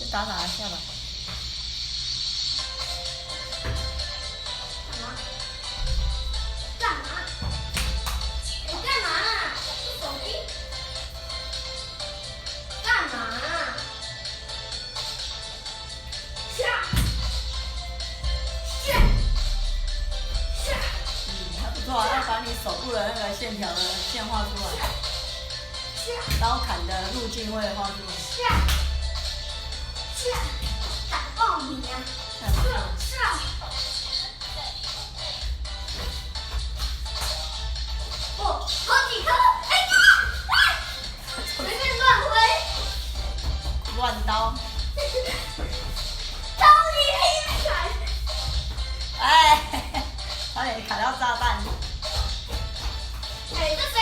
先打打一下吧。干嘛？干嘛？你干嘛？手機？幹嘛？下下下！嗯，還不錯啊，要把你手部的那個線條的線畫出來，刀砍的路徑會畫出來。下下打爆你啊！下哦，好幾顆！哎呀，隨便亂揮，亂刀。超級黑砍！哎，差點砍到炸彈。哎，這手